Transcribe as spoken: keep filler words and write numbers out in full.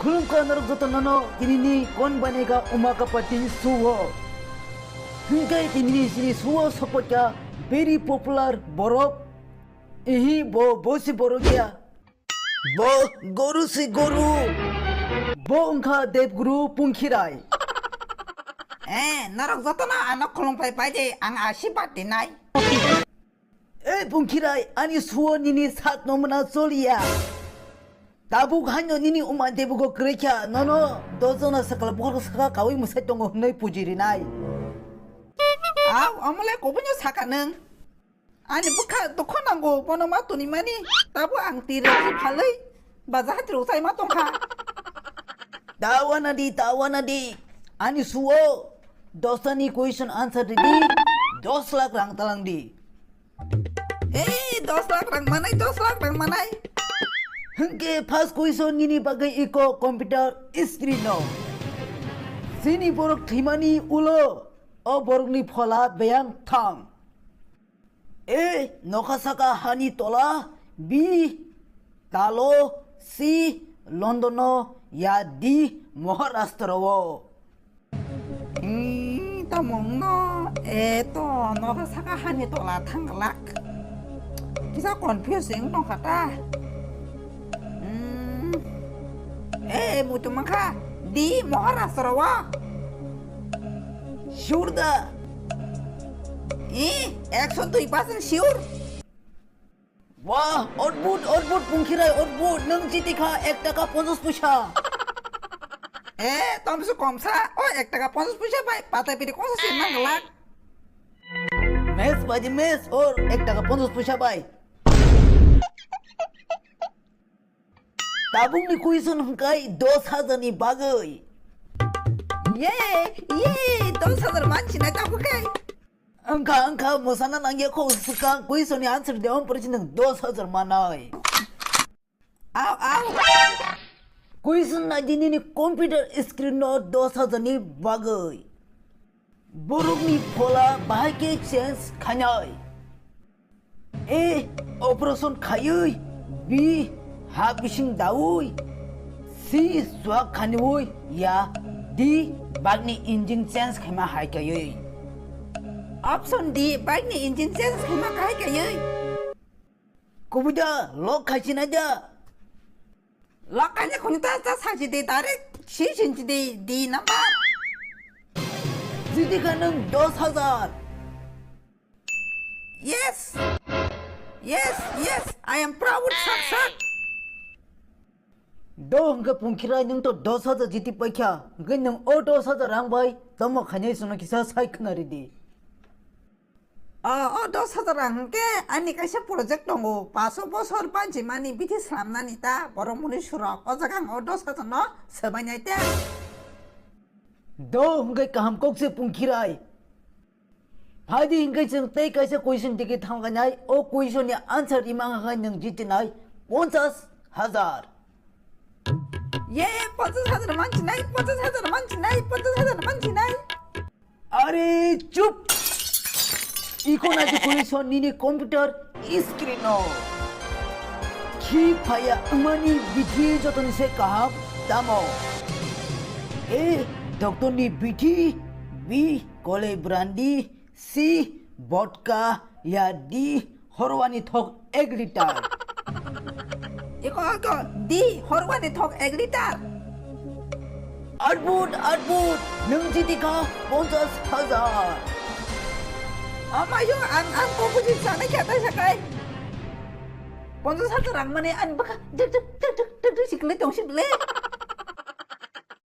Khulumkha norok joto nono tinini kon banega uma kapati suo. Hingke tinini sini suo sopotka very popular borok. Ihi bo bosi borok ya. Bo goru si goru. Bo wngkha Devguru Pungkhirai. Eh, norok jotono ano khulumpai pai de, ang asi bat dinai. Ei Pungkhirai, ani suo nini sat no mona choliya. Tabuk haino nini uma Devgo kwrwikha, nono dos jona sakal bukhuk saka kawi mwsai tongo hwnwi puji rinai. Au, omole kubunyo saka nung. Ani bwkha dukho nango, bono ma tuni mani, tabo ang twi rwgwi phalwi baja hati rwchai ma tongkha. Ta wana di, ta wana di. Ani suo dosani question answer di, dos lakh rang talang di. Ei, dos lakh rang manai, dos lakh rang manai. Hingke first question nini bagwi iko computer screen no. Sini borok thwimani ulo o borokni phola beyang thang. A, nokha saka hani tola. B, talo. C, London o. Ya D, Maharashtra o. Hmm, tamo wngno? E to, nokha saka hani tola thangglak. Kisa confuse wng tongkha ta. Hmm. E, muitu mankha. D, Maharashtra o. Sure da? E, ekso dui percent sure. Wah, odbhut, odbhut, Pungkhirai, odbhut. Nwng jiti kha ek taka ponchas poisa. E, tomsu komsa. O ek taka ponchas poisa bai patai piri kosa se nang lak. Mes baji mes or ek taka ponchas poisa bai. Tabukni question hwnkhe dos hajar ni bagwi. Ye, ye, dos hajar mansinai tabuk khe. Wngkha, wngkha, mwsana nangya kho swkang question ni answer de, om pore chini dos hajar manai. Au, au. Question nai di nini computer screen no dos hajar ni bagwi. Borokni phola bahai khe change khainai. A, operation khaiwi. B, ha bising daui. C, swak khaniui. Ya D, bike ni engine change khaima hai kaiwi. Option D, bike ni engine change khaima hai kaiwi. Kubui da, lock khai sinai da. Lock khai khoni ta, ta sa si de direct, si sin si de, D number. Jiti kha nwng dos hajar. Yes! Yes, yes, I am proud, sak, sak. Do hwnkhe Pungkhirai nwng to dos hajar jiti paikha, hwnkhe nwng o dos hajar rang bai tamo khainai chwngno kisa sai khwnari di. O, o dos hajar rang hwnkhe ani kaisa project tongo, paso bosor panchimani bithi slamnani ta borok muni surok, o jaga ang o dos hajar no swbainai ta. Do hwnkhe kaham kok se Pungkhirai. Phaidi hwnkhe chwng tei kaisa question tiki thangkhainai, o question ni answer rima hwnkhe nwng jitinai ponchas hajar. Ye, ponchas hajar mansinai, ponchas hajar mansinai, ponchas hajar mansinai. Are chup! Iko na je question nini computer screen o. Khi phaya wngmani bithi jotoni se kaham tamo? A, doctor ni bithi. B, Kolei brandi. C, vodka. Ya D, horwani thok ek liter. Iko, iko, D, horwani thok ek liter. Adbut, adbut, nwng jiti kha ponchas hajar. Amayo, ang, ang kok buji sanai khe tai sakai. Ponchas hajar rang mani ani bwkha duk, duk, duk, duk, duk, duk, sikle tong sikle.